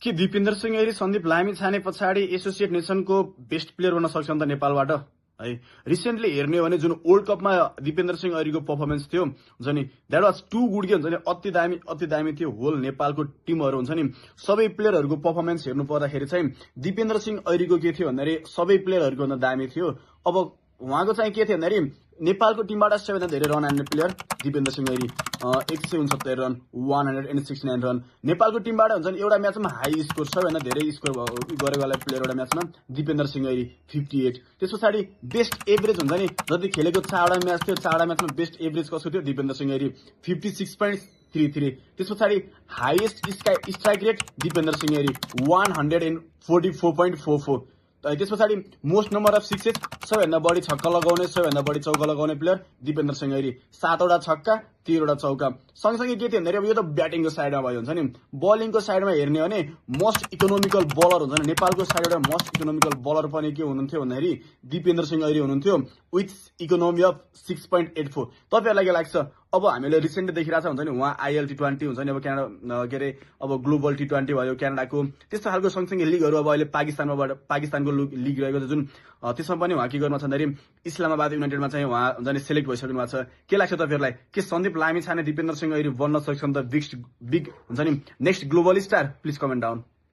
के दिपेन्द्र सिंह ऐरी सन्दीप लामिछाने पछाडि associate नेसनको best player बन्न सक्छन् त नेपालबाट है। रिसेन्टली हेर्ने हो भने जुन वर्ल्ड कपमा दिपेन्द्र सिंह ऐरीको पर्फर्मेन्स थियो हुन्छ नि, द्याट वाज टु गुड के हुन्छ नि, अति दामी थियो। होल नेपालको टिमहरू हुन्छ नि, सबै प्लेयरहरूको पर्फर्मेन्स हेर्नु पर्दाखेरि चाहिँ दिपेन्द्र सिंह ऐरीको के थियो भन्दाखेरि सबै प्लेयरहरूको भन्दा दामी थियो। अब उहाँको चाहिँ के थियो भन्दाखेरि नेपालको टिमबाट सबैभन्दा धेरै रन हान्ने player Dipendra Singh Airee, 169 run, 169 run. नेपालको टिमबाट हुन्छ नि एउटा म्याचमा हाई स्कोर, सबैभन्दा धेरै स्कोर गरेको वाला प्लेयर एउटा म्याचमा दिपेन्द्र सिंह ऐरी 58। त्यस पछाडि बेस्ट एभरेज हुन्छ नि, जति खेलेको 4वटा म्याच थियो 4वटा म्याचमा बेस्ट एभरेज कसको थियो, दिपेन्द्र सिंह ऐरी 56.33। त्यस पछाडि highest strike rate Dipendra Singh Airee 144.44। त्यस पछाडि मोस्ट नम्बर अफ सिक्सेस, सबैभन्दा बढी छक्का लगाउने, सबैभन्दा बढी चौका लगाउने प्लेयर दिपेन्द्र सिंह ऐरी, 7वटा छक्का 13वटा चौका। सँगसँगै के थियो भन्दाखेरि अब यो त ब्याटिङको साइडमा भयो हुन्छ नि, बलिङको साइडमा हेर्ने हो भने मोस्ट इकोनोमिकल बलर हुन्छ नि, नेपालको साइडबाट मोस्ट इकोनोमिकल बलर पनि के हुनुहुन्थ्यो भन्दाखेरि दिपेन्द्र सिंह ऐरी हुनुहुन्थ्यो विथ इकोनोमी अफ 6.84। तपाईँहरूलाई के लाग्छ? अब हामीले रिसेन्टली देखिरहेको छ हुन्छ नि, उहाँ आइएल T20 हुन्छ नि, अब क्यानाडा के अरे अब ग्लोबल T20 भयो क्यानाडाको, त्यस्तो खालको सँगसँगै लिगहरू अब अहिले पाकिस्तानको लिग रहेको छ जुन, त्यसमा पनि उहाँ के गर्नु छ भन्दाखेरि इस्लामाबाद युनाइटेडमा चाहिँ उहाँ हुन्छ नि सेलेक्ट भइसक्नु भएको छ। के लाग्छ तपाईँहरूलाई? के सन्दीप लामिछाने दिपेन्द्र सिंह ऐरी बन्न सक्छन् त बिग हुन्छ नि next global star? Please comment down.